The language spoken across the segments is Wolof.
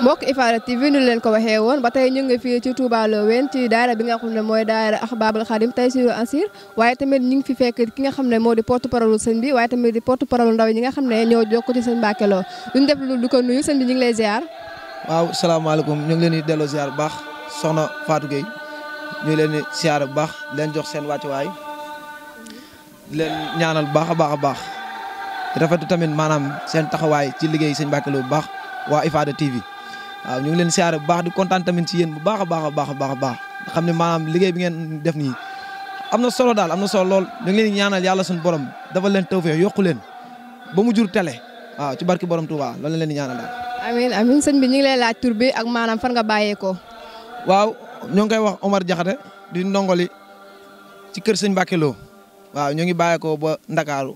mbokk IFAADA TV ñu leen ko waxee woon ba tey ñu ngi fii ci Touba Lowen ci daara bi nga xam ne mooy daara Ahbabul Khadim tey si Ansir waaye tamit ñu ngi fi fekk ki nga xam ne moo di porte parole sëñ bi waaye tamit di porte parole ndaw ñi nga xam ne ñoo jokk ci sëñ Mbacké Lo duñ def lu du ko nuyu sëñ bi ñu ngi lay ziar. waaw salaamaaleykum ñu ngi leen di delloo ziar bu baax soxna Fatou Gueye ñu ngi leen di ziar bu baax leen jox seen wàccuwaay leen ñaanal bu baax a baax rafetu tamit maanaam seen taxawaay ci liggéey sëñ Mbacké Lo bu baax waa IFAADA TV. waaw ñu ngi leen siyaare bu baax di kontaan tamit ci yéen bu baax a baax xam ne maanaam liggéey bi ngeen def nii am na solo daal am na solo lool ñu ngi leen ñaanal yàlla suñu borom dafa leen tawfeex yokku leen ba mu jur télé waaw ci barki borom Touba loolu leen di ñaanal daal. amiin sëñ bi ñu ngi lay laaj tur bi ak maanaam fan nga bàyyeekoo. waaw ñoo ngi koy wax Omar Diakhaté di ndongoli ci kër sëñ Mbacké Lo waaw ñoo ngi bàyyeekoo ba Ndakaaru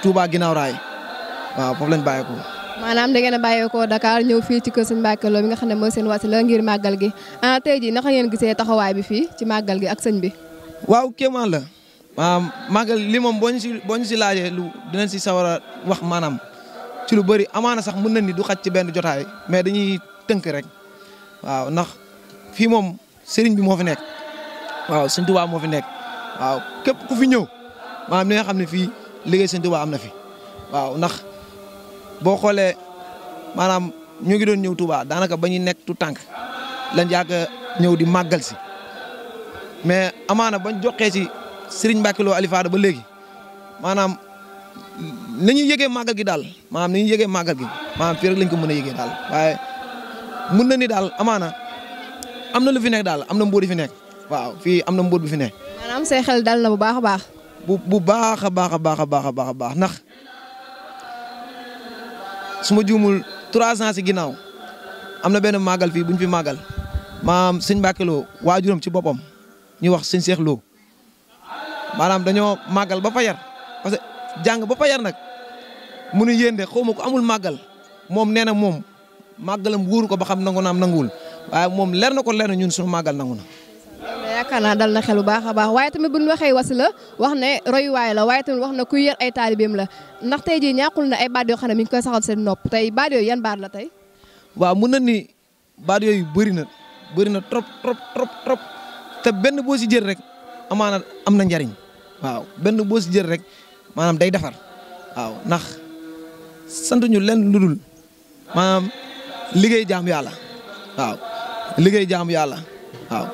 Touba ginnaaw raay waaw foofu lañ bàyyeekoo. maanaam da ngeen a bàyyeekoo Dakar ñëw fii ci kër sëñ Mbacké Lo bi nga xam ne mooy seen wasila ngir màggal gi tey jii naka ngeen gisee taxawaay bi fii ci màggal gi ak sëñ bi. waaw kéemaan la màggal li moom boo ñu si laajee lu dinañ si sawar a wax maanaam ci lu bëri amaana sax mën na ni du xaj ci benn jotaay mais dañuy tënk rek waaw ndax fii moom sëriñ bi moo fi nekk waaw sëñ Touba moo fi nekk waaw képp ku fi ñëw maanaam li nga xam ne fii liggéey sëñ Touba am na fi waaw ndax. boo xoolee maanaam ñu ngi doon ñëw Touba daanaka ba ñuy nekk tu tànk lañ yàgg ñëw di màggal si mais amaana bañ joxee ci Serigne Mbacké Lo IFAADA ba léegi maanaam na ñuy yëgee màggal gi daal maanaam na ñuy yëgee màggal gi maanaam fii rek lañ ko mën a yëgee daal waaye mun na ni daal amaana am na lu fi nekk daal am na mbóot yi fi nekk waaw fii am na mbóot bi fi nekk. maanaam say xel dal na bu baax a baax. bu baax a baax ndax. su ma juumul 3 ans si ginnaaw am na benn màggal fii bu ñu fi màggal maam sëñ Mbacké Lo waajuram ci boppam ñuy wax sëñ Cheikh Lo maanaam dañoo màggal ba fajar parce que jàng ba fajar nag mu nu yéen de xaw ma ko amul màggal moom nee na moom màggalam wóoru ko ba xam nangu naam nanguwul waaye moom leer na ko leer na ñun suñu màggal nangu na. yaakaar naa dal na xel bu baax a baax waaye tamit bu ñu waxee wasila wax ne royuwaay la waaye tamit wax na kuy yar ay taalibeem la ndax tey jii ñàkkul na ay baat yoo xam ne mi ngi koy saxal seen nopp tey baat yooyu yan baat la tey. waaw mun na ni baat yooyu bëri na trop te benn boo si jël rek amaana am na njariñ waaw benn boo si jël rek maanaam day defar waaw ndax sant ñu leen lu dul maanaam liggéey jaamu yàlla waaw liggéey jaamu yàlla waaw.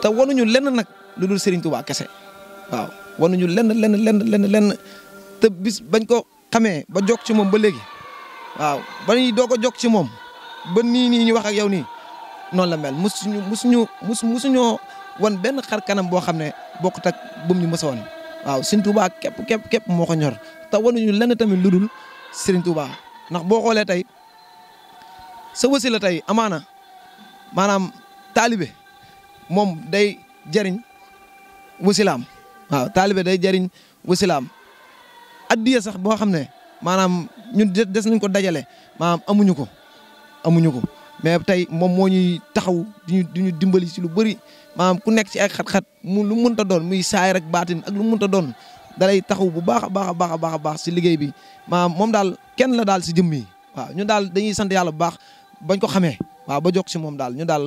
te wanuñu lenn nag lu dul Serigne Touba kese waaw wanuñu lenn te bis bañ ko xamee ba jokk ci moom ba léegi waaw ba ñuy doog a jokk ci moom ba nii ñu wax ak yow nii noonu la mel musuñoo wan benn xar kanam boo xam ne bokkut ak bu mu ñu mës a wan waaw Serigne Touba képp moo ko ñor te wanuñu lenn tamit lu dul Serigne Touba ndax boo xoolee tey sa wasila tey amaana maanaam taalibe moom day jëriñ wasilaam waaw taalibe day jëriñ wasilaam addiya sax boo xam ne maanaam ñun des nañ ko dajale maanaam amuñu ko mais tey moom moo ñuy taxaw di ñu dimbali ci lu bëri maanaam ku nekk ci ay xat-xat lu mu mënta doon muy saay rek baatin ak lu mu mënta doon dalay taxaw bu baax a baax ci liggéey bi maanaam moom daal kenn la daal ci jëmm yi waaw ñun daal dañuy sant yàlla bu baax bañ ko xamee waaw ba jokk ci moom daal ñu daal.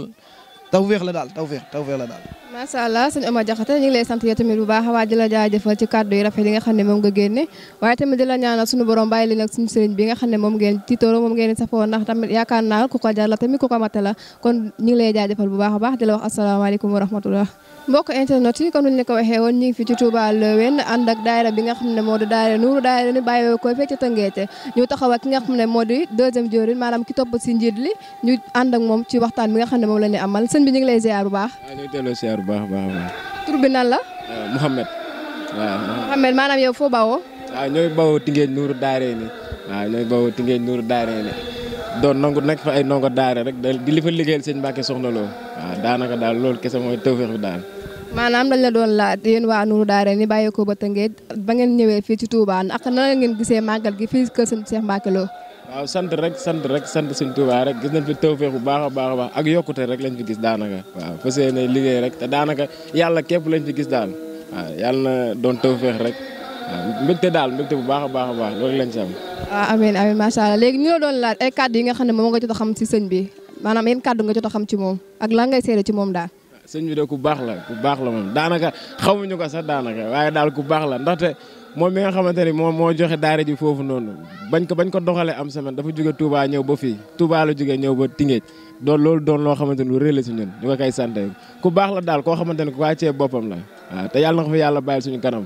tawfeex la daal tawfeex la daal. macha allah sëñ Omar Diakhaté ñu ngi lay sant yow tamit bu baax waa di la jaajëfal ci kàddu yi rafet yi nga xam ne moom nga génne waaye tamit di la ñaanal suñu borom bàyyi leen ak suñu sëriñ bi nga xam ne moom ngeen tiitooro moom ngeen safoo ndax tamit yaakaar naa ku ko jar la tamit ku ko mate la kon ñu ngi lay jaajëfal bu baax a baax di la wax asalaamaaleykum wa rahmatullah mbokk internet yi comme ni ñu ko waxee woon ñu ngi fi ci Touba Lowen ànd ak daayira bi nga xam ne moo di daayira Nuuru daayira ni bàyyee ko fekk ci Tëngéej ñu taxaw ak ki nga xam ne moo di deuxième jëwriñ maanaam ki topp si njiit li ñu ànd ak moom ci waxtaan bi nga xam ne moom la ñu amal sëñ bi ñu ngi lay ziar bu baax. waaw ñu ngi delloo ziar bu baax a baax. tur bi nan la. Mouhamed waaw. Mouhamed maanaam yow foo bawoo. waaw ñooy bawoo Tëngéej Nuuru daayira ni waaw ñooy bawoo Tëngéej Nuuru daayira ni doon nangu nekk fa ay ndongo daara rek di li fa liggéeyal sëñ Mbacké Soxna Lo waaw daanaka daal loolu kese mooy tawfeex bi daal. maanaam dañ la doon laaj yéen waa Nuuru daara ni bàyyi ko ba Tëngéej ba ngeen ñëwee fii ci Touba ak nan ngeen gisee màggal gi fii kër sëñ Cheikh Mbacké Lo. waaw sant sëñ Touba rek gis nañ fi tawfeex bu baax a baax ak yokkute rek lañ fi gis daanaka waaw fas yéene liggéey rek te daanaka yàlla képp lañ fi gis daal waaw yàlla na doon tawfeex rek waaw mbégte bu baax a baax loolu lañ ci am. waaw amiin macha allah léegi ñu la doon laaj ay kàddu yi nga xam ne moom nga jot a xam ci sëñ bi maanaam yéen kàddu nga jot a xam ci moom ak lan ngay seede ci moom daal. sëñ bi de ku baax la moom daanaka xamuñu ko sax daanaka waaye daal ku baax la ndaxte moom mi nga xamante ni moom moo joxe daara ji foofu noonu bañ ko doxalee am semaine dafa jóge Touba ñëw ba fii Touba la jógee ñëw ba Tingéej loolu doon loo xamante ni lu rëy la si ñun ñu ko koy sant ku baax la daal koo xamante ni ku wàccee boppam la waaw te yàlla na ko fi yàlla bàyyil suñu kanam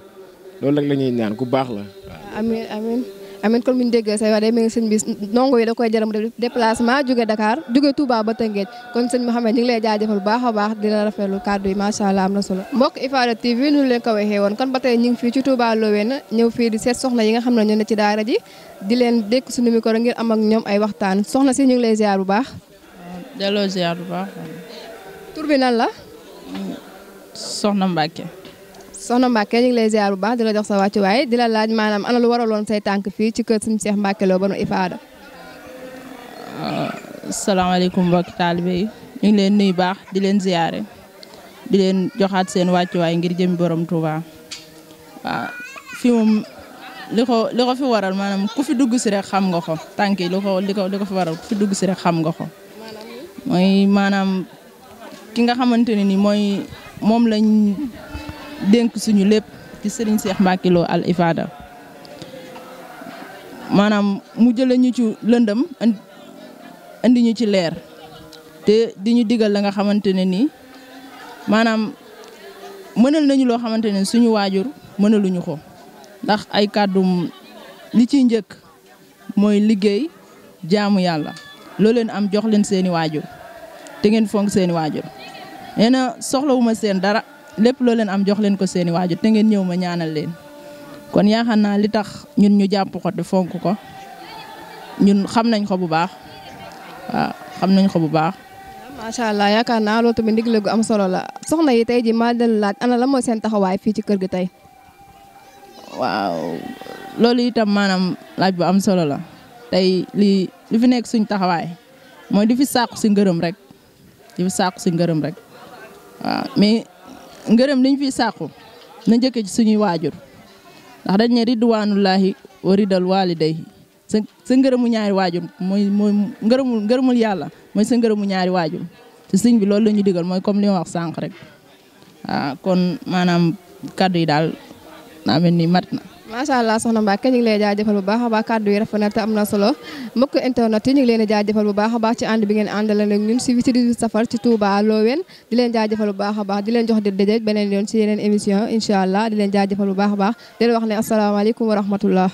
loolu rek la ñuy ñaan ku baax la waaw. amiin kon bu ñu déggee say wax day mel ni sëñ bi ndongo yi da koy jaram def déplacement jóge Dakar jóge Touba ba Tëngéej kon sëñ Mouhamed ñu ngi lay jaajëfal bu baax a baax di la rafetlu kàddu yi macha allah am na solo. mbokk IFAADA TV nu leen ko waxee woon kon ba tey ñu ngi fii ci Touba Lowen ñëw fii di seet soxna yi nga xam ne ñu ne ci daara ji di leen dékk suñu micro ngir am ak ñoom ay waxtaan soxna si ñu ngi lay ziar bu baax. delloo ziar bu baax. tur bi nan la. soxna Mbacké. soxna Mbacké ñu ngi lay ziar bu baax di la jox sa wàccuwaay di la laaj maanaam ana lu waraloon say tànk fii ci kër suñu Cheikh Mbacké Lo ba nu IFAADA. salaamaaleykum mbokki taalibe yi ñu ngi leen nuyu baax di leen ziare di leen joxaat seen wàccuwaay ngir jëm borom Touba. waaw fii moom li ko fi waral maanaam ku fi dugg si rek xam nga ko tànk yi li ko fi waral ku fi dugg si rek xam nga ko. mooy maanaam ki nga xamante ne ni mooy moom lañ. dénk suñu lépp ci Serigne Cheikh Mbacké Lo al IFAADA maanaam mu jële ñu ci lëndëm andi ñu ci leer te di ñu digal la nga xamante ne nii maanaam mënal nañu loo xamante ne suñu waajur mënaluñu ko ndax ay kàddum li ciy njëkk mooy liggéey jaamu yàlla loo leen am jox leen seeni waajur te ngeen fonk seeni waajur nee na soxlawuma seen dara lépp loo leen am jox leen ko seeni waajur te ngeen ñëw ma ñaanal leen kon yaakaar naa li tax ñun ñu jàpp ko te fonk ko ñun xam nañ ko bu baax waaw xam nañ ko bu baax. macha allah yaakaar naa loolu tamit ndigle gu am solo la soxna yi tey ji maa del laaj ana la mooy seen taxawaay fii ci kër gi tey. waaw loolu itam maanaam laaj bu am solo la tey li fi nekk suñ taxawaay mooy di fi sàqu si ngërëm rek waaw mais. ngërëm liñ fi sàqu na njëkke ci suñuy waajur ndax dañ ne ridwaanullaahi wa ridal waalidayhi sa ngërëmu ñaari waajur mooy ngërëmul yàlla mooy sa ngërëmu ñaari waajur te sëñ bi loolu la ñu digal mooy comme li ma wax sànq rek waaw kon maanaam kaddu yi daal naa mel ni mat na. macha allah soxna Mbacké ñu ngi lay jaajëfal bu baax a baax kàddu yi rafet na te am na solo mbokk internet yi ñu ngi leen di jaajëfal bu baax a baax ci ànd bi ngeen àndal ak ñun si 18 safar ci Touba Lowen di leen jaajëfal bu baax a baax di leen jox di daje beneen yoon ci yeneen émission incha allah di leen jaajëfal bu baax a baax di leen wax ne asalaamaaleykum wa rahmatullah